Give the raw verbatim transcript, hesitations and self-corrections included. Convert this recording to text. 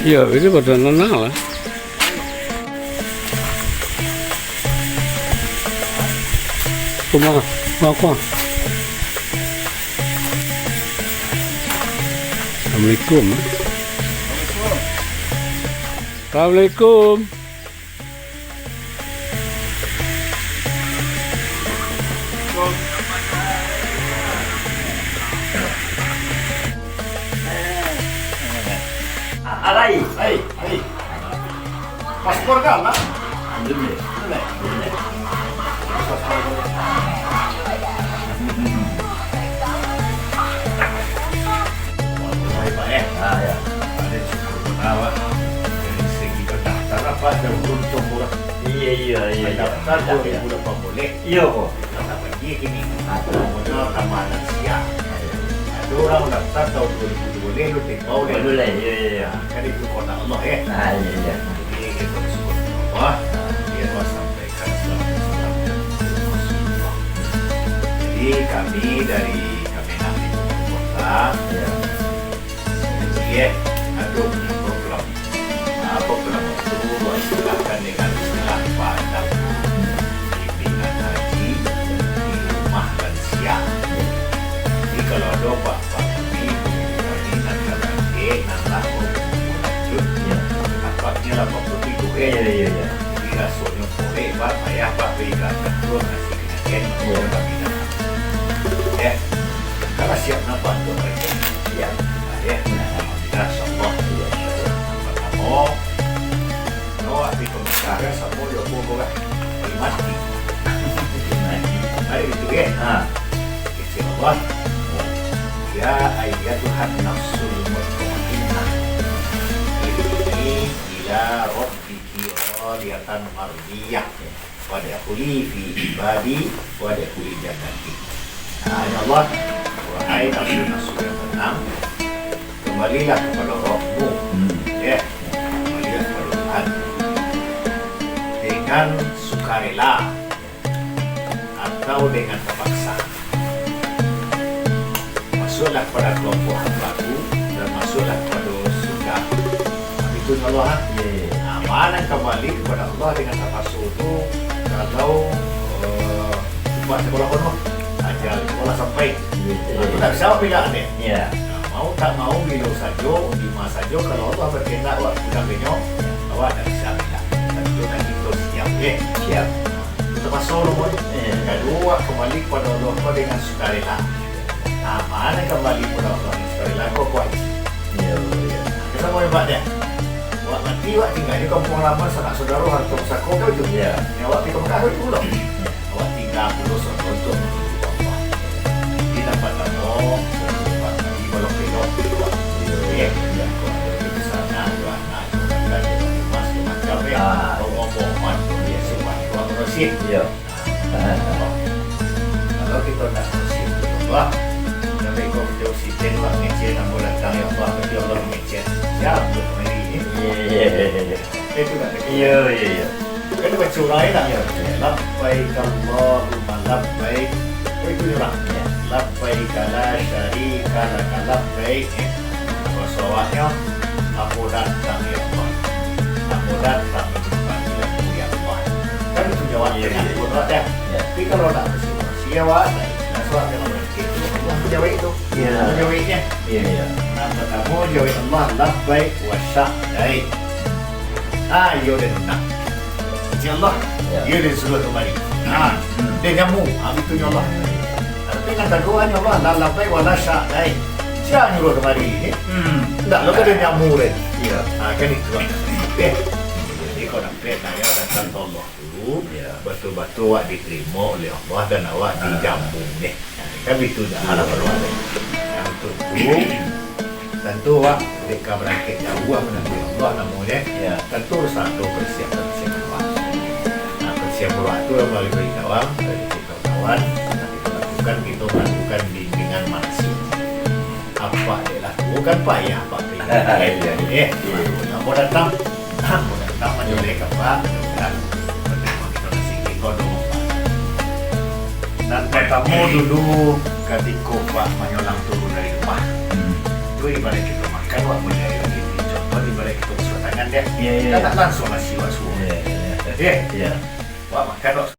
Iyo, itu pada nanang lah. Kuma, kuma, kuma. Assalamualaikum. Assalamualaikum. Alai. Hai, hai. Paspor ka, Mak? Alun, deh. Alun, deh. Alun, deh. Paspor dulu. Baik, Pak, eh. Ah, ya. Ada syukur pun awak. Dari segi pendaftaran, Pak, ada urun tunggu lah. Iya, iya, iya, iya. Pendaftaran dua ribu lapan belas. Iya, kok. Kita tak pergi kini. Ada modal tambahan siap. Ada orang daftar tahun dua ribu dua belas, lu tembau deh. Dua belas, iya, iya, iya. Nah, kan itu kodak Allah, ya. Ah, iya, iya. Jadi, kita bersyukur kepada Allah. Dia Allah sampaikan selamat-selamat. Jadi, kami dari Kemenag di Kota, ya. Jadi, eh, ada punya program. Ah, program itu diistilahkan dengan istilah Padang. Bimbingan haji di rumah lansia. Jadi, kalau ada bapak kami, ibu kami, nan ka barangkek, nan lah lanjut, ya, tampaknyo lapan puluah tigo, eh. Iya, iya, iya. Jadi, rasonyo korek, Pak, payah, Pak, bari ka kantua, nasi kanyakan, iya, kami datang. Ya, kalau siap nampak tu mereka. Siap. Ah, ya. Nah, alhamdulillah, insyaallah. Yang pertama, no, api pemecah kan, samo jo aku, aku kan. Mati. Mati. Mari itu, ya. Ha. Kecil Allah. Ya ayyatuhan nafsul mutmainnah. Irji'i ila rabbiki radiyatan mardiyah. Wadkhuli fi ibadi, wadkhuli jannati. Nah, ya Allah, wahai nafsu-nafsu yang tenang, kembalilah kepada Rabbmu. Hmm. Ya, kembalilah kepada Tuhan. Dengan sukarela atau dengan terpaksa. Masuklah kepada kelompok hamba-Ku, dan masuklah kepada surga. Tapi tu Allah, ha? Ya, ya, ya. Nah, mana kembali kepada Allah dengan terpaksa tu, kalau, eh, cepat sekolah penuh, ajal sekolah sampai. Ya, ya, aku ya. Tak bisa pilih ni. Ya. Nah, mau tak mau, bila sajo, di mana sajo, kalau Allah berkehendak, awak pulang ke nyo, awak tak bisa pilih. Tentu nanti tu siap, ya. Siap. Terpaksa, eh. Kedua, kembali kepada Allah tu dengan sukarela. Nah, mana kembali kepada Allah dengan sukarela, kau buat. Ya, ya. Kita mau hebat dia. Awak mati, awak tinggal di kampung halaman, sanak saudara, harta pusako, kau itu. Ya. Ya, awak tinggal Mekah, kau itu pulang. Ya. Awak tinggal pulau Sodo untuk menuju Allah. Di tempat kamu, di balok-belok, ya. Ya. Kau ada di sana, dua anak, dua kakak, dua rumah, segala macam, ya. Ah. Kau ngomong, man, kau dia semua, kau bersih. Ya. Kalau kita nak bersih, ya Allah, sampai kau jauh siteng lah, ngecek, nak mau datang, ya Allah, tapi Allah ngecek. Siap, buat kemari, ya. Ya, ya, ya, ya. Itu nak. Iya, iya, iya. Kan baca urang enak. Iya, iya. Labbaik Allahumma labbaik. Oh, itu urang. Iya. Labbaik la syarika laka labbaik. Bahasa awaknyo, ambo datang, ya Allah. Ambo datang menyembah Kamu, ya Allah. Kan itu jawab. Iya, iya. Awak dah. Iya. Tapi kalau nak bersih-bersih, awak, nah, surat yang berhenti itu, Allah menjawab itu. Iya. Menjawabnya. Iya, iya. Nah, pertama, jawab Allah, labbaik wa sa'daik. Ah, iyo den undang. Insya Allah, ya. Iyo den suruh kemari. Ah, hmm. Den jamu, ah, itu nyo Allah. Tapi nan kaduo nyo Allah, la labbaik wa la sa'daik. Sia nyuruh kemari ni? Hmm. Ndak lo ka den jamu den. Iya. Ah, kan itu lah. Eh, jadi kau nak pet nanya datang ke Allah dulu, ya. Betul-betul awak diterima oleh Allah dan awak, ah, dijamu ni. Kan itu dah harapan awak. Yang tentu, tentu awak dek ka barangkek jauah mananti Allah namonyo. Ya. Tentu harus ado persiapan-persiapan awak. Nah, persiapan awak tu lah melalui kawan, dari kawan-kawan, nanti kita lakukan, kita melakukan bimbingan manasik. Apa dek lah, bukan payah, Pak. Iya, iya. Eh, iya. Yang mau datang, Nah, mudah-mudahan manjolehkan, Pak. Mudah-mudahan menerima kita nasi kiko dulu, Pak. Dan pertama dulu, katiko Pak manyolang turun dari rumah, hmm, tu ibarat kita makan, Pak, menjadi contoh. Daripada kita basuah tangan dia. Iya, iya, Kita iya. tak langsung nasi basuah. Iya, iya, iya. Iya. Iya. Wah, makan, Wak.